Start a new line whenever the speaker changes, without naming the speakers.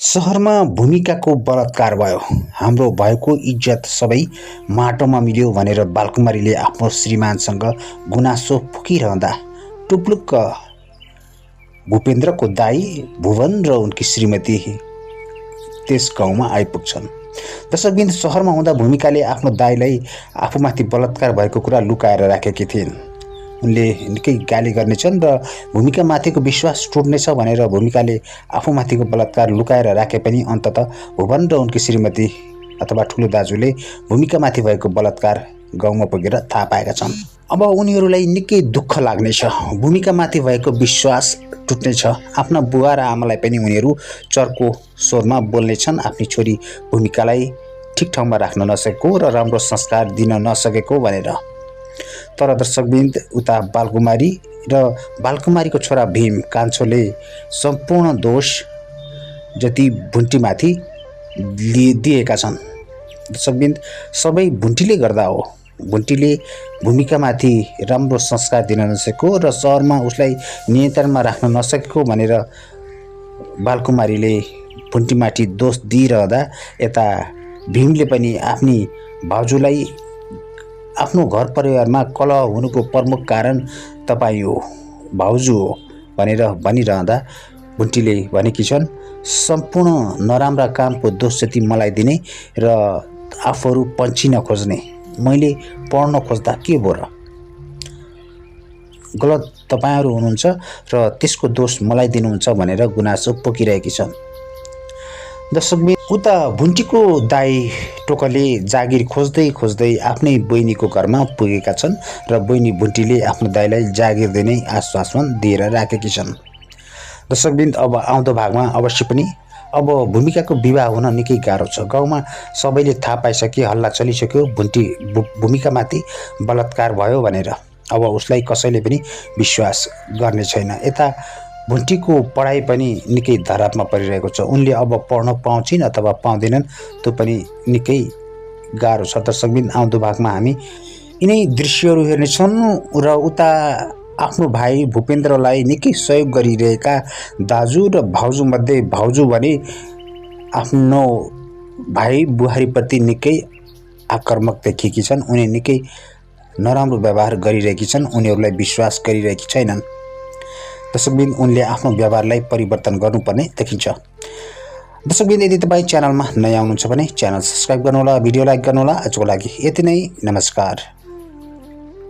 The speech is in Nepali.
सहरमा भूमिकाको बलात्कार भयो। हाम्रो भएको इज्जत सबै माटोमा मिल्यो भनेर बालकुमारीले आफ्नो श्रीमानसँग गुनासो फुकिरहँदा टुप्लुक्क भूपेन्द्रको दाई भुवन र उनकी श्रीमती त्यस गाउँमा आइपुग्छन्। दर्शकबिन्द, सहरमा हुँदा भूमिकाले आफ्नो दाईलाई आफूमाथि बलात्कार भएको कुरा लुकाएर राखेकी थिइन्। उनले निकै गाली गर्नेछन् र भूमिकामाथिको विश्वास टुट्नेछ भनेर भूमिकाले आफूमाथिको बलात्कार लुकाएर राखे पनि अन्ततः भुवन र उनकी श्रीमती अथवा ठुलो दाजुले भूमिकामाथि भएको बलात्कार गाउँमा पुगेर थाहा पाएका छन्। अब उनीहरूलाई निकै दुःख लाग्नेछ, भूमिकामाथि भएको विश्वास टुट्नेछ। आफ्ना बुवा र आमालाई पनि उनीहरू चर्को स्वरमा बोल्नेछन् आफ्नी छोरी भूमिकालाई ठिक ठाउँमा राख्न नसकेको र राम्रो संस्कार दिन नसकेको भनेर। तर दर्शकबिन्द, उता बालकुमारी र बालकुमारीको छोरा भीम कान्छोले सम्पूर्ण दोष जति भुन्टीमाथि दिएका छन्। दर्शकबिन्द, सबै भुन्टीले गर्दा हो। भुन्टीले भूमिकामाथि राम्रो संस्कार दिन नसकेको र सहरमा उसलाई नियन्त्रणमा राख्न नसकेको भनेर बालकुमारीले भुन्टीमाथि दोष दिइरहँदा यता भीमले पनि आफ्नी भाउजूलाई आफ्नो घर परिवारमा कलह हुनुको प्रमुख कारण तपाईँ हो, भाउजू हो भनेर भनिरहँदा भुन्टीले भनेकी छन्, सम्पूर्ण नराम्रा कामको दोष जति मलाई दिने र आफूहरू पन्छिन खोज्ने, मैले पढ्न खोज्दा के भो र, गलत तपाईँहरू हुनुहुन्छ र त्यसको दोष मलाई दिनुहुन्छ भनेर गुनासो पोकिरहेकी छन्। दर्शकबिन्द, उता भुन्टीको दाई टोकले जागिर खोज्दै खोज्दै आफ्नै बहिनीको घरमा पुगेका छन् र बहिनी भुन्टीले आफ्नो दाईलाई जागिर दिने आश्वासन दिएर राखेकी छन्। दर्शकबिन्द, अब आउँदो भागमा अवश्य पनि अब भूमिकाको विवाह हुन निकै गाह्रो छ। गाउँमा सबैले थाहा पाइसके, हल्ला चलिसक्यो भूमिकामाथि बलात्कार भयो भनेर। अब उसलाई कसैले पनि विश्वास गर्ने छैन। यता भुन्टीको पढाइ पनि निकै धरापमा परिरहेको छ। उनले अब पढ्न पाउँछिन् अथवा पाउँदैनन्, त्यो पनि निकै गाह्रो छ। दर्शकबिन्द, आउँदो भागमा हामी यिनै दृश्यहरू हेर्नेछौँ र उता आफ्नो भाइ भूपेन्द्रलाई निकै सहयोग गरिरहेका दाजु र भाउजूमध्ये भाउजू भने आफ्नो भाइ बुहारीप्रति निकै आक्रामक देखिएकी छन्। उनी निकै नराम्रो व्यवहार गरिरहेकी छन्, उनीहरूलाई विश्वास गरिरहेकी छैनन्। दर्शकबिन्द, उनले आफ्नो व्यवहारलाई परिवर्तन गर्नुपर्ने देखिन्छ। दर्शकबिन्द, यदि तपाईँ च्यानलमा नयाँ हुनुहुन्छ भने च्यानल सब्सक्राइब गर्नुहोला, भिडियो लाइक गर्नुहोला। आजको लागि यति नै, नमस्कार।